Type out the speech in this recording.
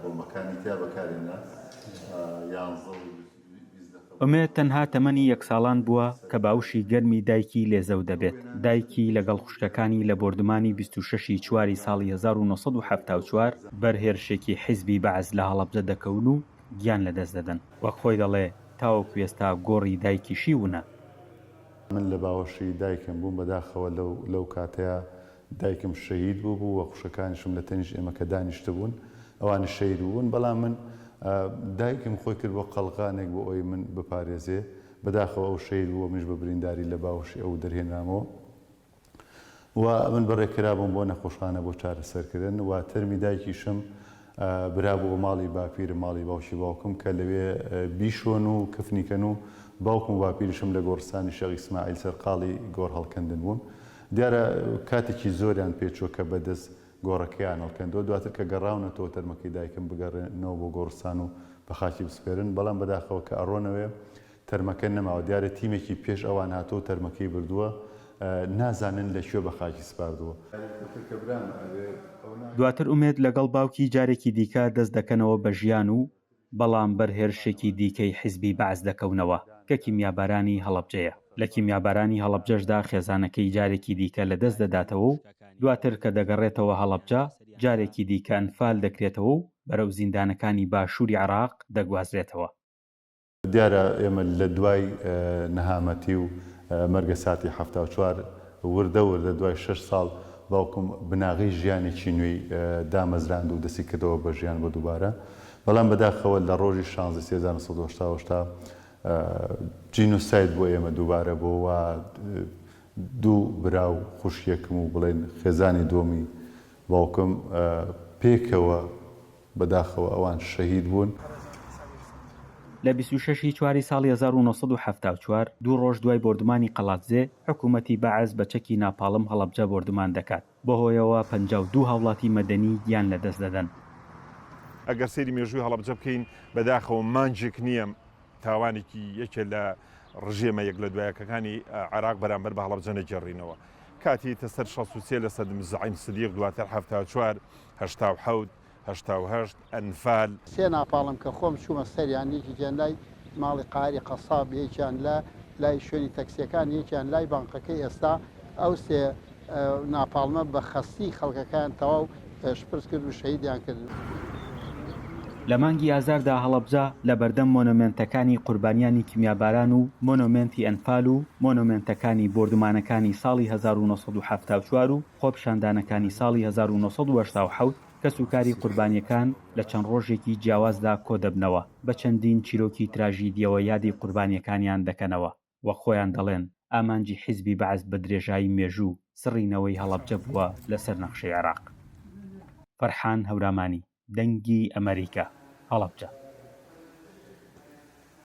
بۆمبەکانی تیا بەکارهێنرا یانزە و 20 دەقە بوو. ئومێد تەنها تەمەنی یەک ساڵان بووە کە باوشی گەرمی دایکی لێ زەوت دەبێت، دایکی لەگەڵ خوشکەکانی لە بۆردومانی 26 ی چواری ساڵی 1974 بەر هێرشێکی حیزبی بەعس لە هەڵەبجە دەکەون و گیان لەدەست دەدەن، وەک خۆی دەڵێ تاوەکو ئێستا گۆڕی دایکیشی ونە. من لە باوەشی دایکم بووم، بەداخەوە لەو لەو کاتەیا دایکم شەهید بووبوو و خوشکەکانیشم لە تەنیشت ئێمە کە دانیشتبوون ئەوانیش شەهید بووبوون، بەڵام من دایکم خۆی کرد بۆ قەڵغانێک بۆ ئەوەی من بپارێزێ، بەداخەوە ئەو شەهید بوو و منیش بە برینداری لە باوەشی ئەو دەرهێنرامەوە. و من بەڕێ کرابووم بۆ نەخۆشخانە بۆ چارەسەرکردن و تەرمی دایکیشم برابوو بۆ ماڵی باپیرم ماڵی باوکی باوکم کە لەوێ بیشۆن و کفنی کەن و باوکم و باپیریشم لە گۆڕستانی شێخ ئیسماعیل سەرقاڵی گۆڕ هەڵکەندن بوون دیارە کاتێکی زۆریان پێچووە کە بەدەست گۆڕەکەیان هەڵکەندووە دواتر کە گەڕاونەتەوە تەرمەکەی دایکم بگەڕێنەوە بۆ گۆڕستان و بە خاکی بسپێرن بەڵام بەداخەوە کە ئەڕۆنەوێ تەرمەکە نەماوە، دیارە تیمێکی پێش ئەوان هاتووە و تەرمەکەی بردووە، نازانن لە کوێ بە خاکی سپاردووە. دواتر ئومێد لەگەڵ باوکی جارێکی دیکە دەست دەکەنەوە بە ژیان و بەڵام بەر هێرشێکی دیکەی حیزبی بەعس دەکەونەوە کە کیمیابارانی هەڵەبجەیە. لە کیمیابارانی هەڵەبجەشدا خێزانەکەی جارێکی دیکە لەدەست دەداتەوە و دواتر کە دەگەڕێتەوە هەڵەبجە جارێکی دیکە ئەنفال دەکرێتەوە و بەرەو زیندانەکانی باشووری عێراق دەگوازرێتەوە. دیارە ئێمە لە دوای نەهامەتی و مەرگەساتی 74 وردە وردە دوای شەش ساڵ باوکم بناغەی ژیانێکی نوێی دامەزراند و دەستی کردەوە بە ژیان بۆ دووبارە بەڵام بەداخەوە لە ڕۆژی 16 سێ 1970 جینۆساید بۆ ئێمە دووبارە بۆ و دوو برا و خوشکێکم و بڵێن خێزانی دووەمی باوکم پێکەوە بەداخەوە ئەوان شەهید بوون. لە 26 ی چواری ساڵی 1974، دوو ڕۆژ دوای بۆردومانی قەڵادزێ، حکوومەتی بەعس بە چەکی ناپاڵم هەڵەبجە بۆردومان دەکات، بەهۆیەوە 52 هاوڵاتی مەدەنی گیان لەدەست دەدەن. ئەگەر سەیری مێژووی هەڵەبجە بکەین، بەداخەوە مانگێک نییە تاوانێکی یەکێ لە ڕژێمە یەک لە دوایەکەکانی عێراق بەرامبەر بە هەڵەبجە نەگێڕینەوە. کاتی تە سەر 63 لە سەدم زەعیم سدیق دواتر 74، 87، 88، ئەنفال. سێ ناپاڵم کە خۆم چوومە سەریان یەکێکیان لای ماڵی قاری قەساب یەکیان لە لای شوێنی تەکسیەکان یەکیان لای بانقەکەی ئێستا ئەو سێ ناپاڵمە بە خەستی خەڵکەکەیان تەواو شپرز کرد و شەهیدیان کرد. لە مانگی ئازاردا هەڵەبجە لە بەردەم مۆنۆمێنتەکانی قوربانیانی کیمیاباران و مۆنۆمێنتی ئەنفال و مۆنۆمێنتەکانی بۆردومانەکانی ساڵی 1974 و خۆپیشاندانەکانی ساڵی 1987 کەسوکاری قوربانییەکان لە چەند ڕۆژێکی جیاوازدا کۆدەبنەوە، بە چەندین چیرۆکی تراژیدییەوە یادی قوربانییەکانیان دەکەنەوە. وەک خۆیان دەڵێن ئامانجی حیزبی بەعس بە درێژایی مێژوو سڕینەوەی هەڵەبجە بووە لەسەر نەخشەی عێراق. فەرحان هەورامانی، دەنگی ئەمەریکا، هەڵەبجە.